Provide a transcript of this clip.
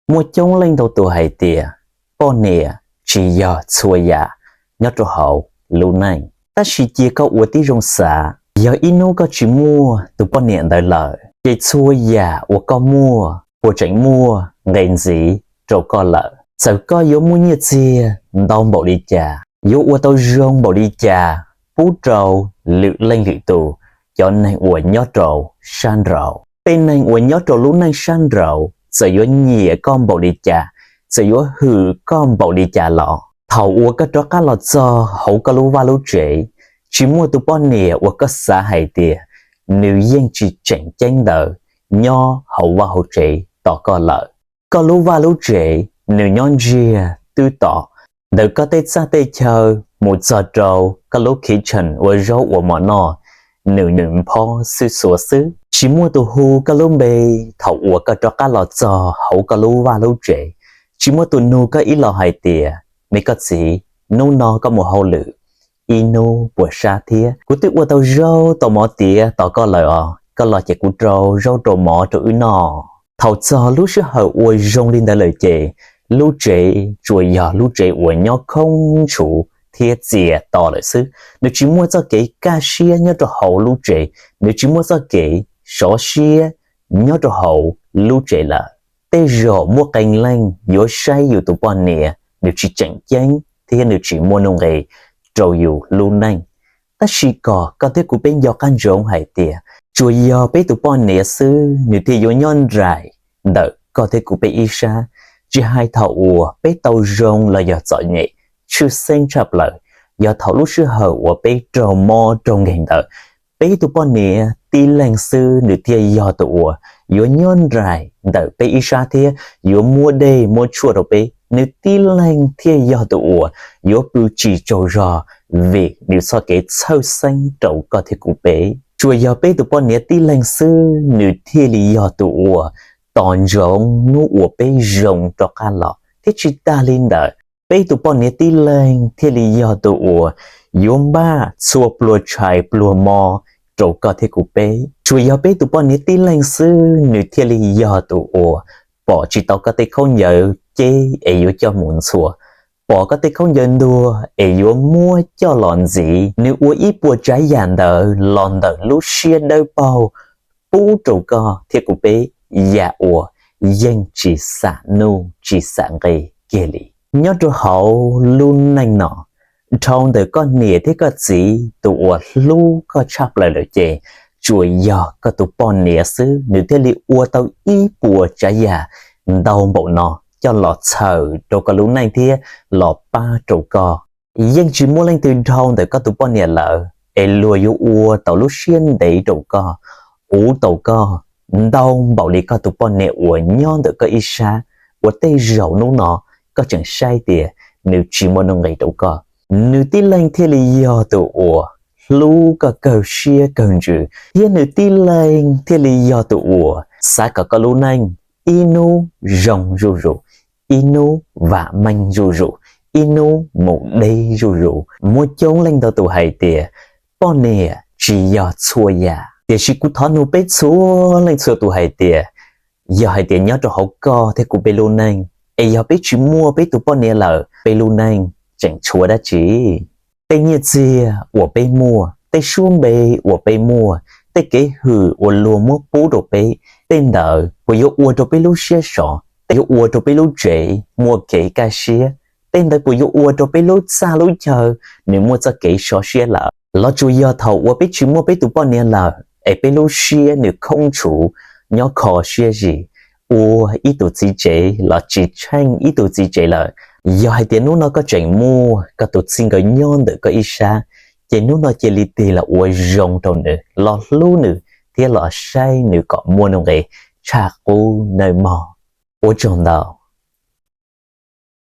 Muaj coob leej ntau tus hais tias poj niam tsis yog txhua yam nyob rau hauv lub neej. Tab sis cia koj ua tib zoo xav, yog ib hnub koj tsis muaj tus poj niam ntawd lawm, ces txhua yam uas koj muaj puas tseem muaj nqe ntxiv rau koj lawm? Txawm koj yuav muaj nyiaj txiag ntau npaum li cas, yuav ua tau zoo npaum li cas pub rau lwm leej lwm tus, cov neeg uas nyob rau sab nraud, tej neeg uas nyob rau lub neej sab nraud txawm yuav nyiam koj npaum li cas, txawm yuav hwm koj npaum li cas los, thaum uas koj rov qab los txog hauv koj lub vaj lub tsev, tsis muaj tus poj niam uas koj xav hais tias nws yeej tsis tseem ceeb ntawd nyob hauv vaj hauv tsev tos koj lawm. Koj lub vaj lub tsev nws nyob ntsiag twb to, ntawm koj tej txaj tej chaw mus txog rau koj lub kitchen ua zaub ua mov noj, nws nws phob xwb xuav xwb. Tsis muaj tus hu koj lub npe thaum uas koj rov qab los txog hauv koj lub vaj lub tsev. Tsis muaj tus nug koj ib los hais tias, me koj txiv, hnub no koj mus hauj lwm ib hnub puas sab thiab? Kuv twb ua tau zaub tau mov tiav tos koj lawm os, koj los ces kuv rau zaub rau mov rau wb noj. Thaum txog lub sij hawm uas zoo li ntawd lawm ces lub tsev tsuas yog lub tsev uas nyob khoob ntshuv thiab txias to lawm xwb. Nws tsis muaj txoj kev kaj siab nyob rau hauv lub tsev, nws tsis muaj txoj kev sov siab nyob rau hauv lub tsev lawm. Tej zaum muaj qee leej yuav saib yus tus poj niam nws tsis tseem ceeb thiab nws tsis muaj nuj nqis rau yus lub neej. Tab sis kom koj thiab kuv peb nco qab ntsoov hais tias tsuas yog peb tus poj niam xwb nws thiaj yuav nyob nraim ntawm koj thiab kuv peb ib sab. Tsis hais thaum uas peb tau zoo los yog txom nyem, tshwj xeeb tshaj plaws yog thaum lub sij hawm uas peb raug mob raug nkeeg ntawd, peb tus poj niam tib leeg xwb nws thiaj yog tus uas yuav nyob nraim ntawm peb ib sab thiab yuav muab dej muab tshuaj rau peb. Nws tib leeg thiaj yog tus uas yuav pw tsis tsaug zog vim nws txoj kev txhawj xeeb rau koj thiab kuv peb. Tsuas yog peb tus poj niam tib leeg xwb nws thiaj li yog tus uas tos ntsoov hnub uas peb zoo rov qab los. Thiab tsis tas li ntawd, peb tus poj niam tib leeg thiaj li yog tus uas yuav npaj txhua pluag tshais pluag mo rau koj thiab kuv peb. Tsuas yog peb tus poj niam tib leeg xwb nws thiaj li yog tus uas pom tsis tau koj tej khaub ncaws ceb es yuav coj mus ntxhua, pom koj tej khaub ncaws ntuag es yuav muab coj los ntxiv. Nws ua ib puas tsav yam ntawd los ntawm lub siab dawb paug pub rau koj thiab kuv peb yam uas yeej tsis xam nuj tsis xam nqi kiag li. Nyob rau hauv lub neej no, dhau ntawm koj niam thiab koj txiv tus uas hlub koj tshaj plaws lawm ces tsuas yog koj tus poj niam xwb nws thiaj li ua tau ib puas tsav yam ntau npaum no coj los txhawm rau koj lub neej thiab los pab rau koj. Yeej tsis muaj leej twg dhau ntawm koj tus poj niam lawm es luag yuav ua tau lub siab ntev rau koj, uv tau koj ntau npaum li koj tus poj niam uas nyob ntawm koj ib sab, uas tej zaum hnub no koj tseem saib tias nws tsis muaj nuj nqis rau koj. Nws tib leeg thiaj li yog tus uas hlub koj kawg siab kawg ntsws, thiab nws tib leeg thiaj li yog tus uas xav kom koj lub neej ib hnub zoo zuj zus, ib hnub vam meej zuj zus, ib hnub mus deb zuj zus. Muaj coob leej ntau tus hais tias poj niam tsis yog txhua yam, tiam sis kuv thov nug peb txhua leej txhua tus hais tias, yog hais tias nyob rau hauv koj thiab kuv peb lub neej, es yog peb tsis muaj peb tus poj niam lawm, peb lub neej tseem tshuav dab tsi? Tej nyiaj txiag uas peb muaj, tej suab npe uas peb muaj, tej kev hwm uas luag muab pub rau peb, tej ntawd puas yuav ua rau peb lub siab sov, tej yuav ua rau peb lub tsev muaj kev kaj siab, tej ntawd puas yuav ua rau peb lub txaj lub chaw nws muaj txoj kev sov siab lawm? Los tsuas yog thaum uas peb tsis muaj peb tus poj niam lawm es peb lub siab nws khoob ntshuv, nyob kho siab zis, ua ib tus txiv tsev los tsis tsheej ib tus txiv tsev lawm? Yog hais tias hnub no koj tseem muaj koj tus txij nkawm nyob ntawm koj ib sab, ces hnub no cia li tig los ua zoo rau nws, los hlub nws thiab los saib nws kom muaj nuj nqis tshaj qub nawb mog. Ua tsaug ntau.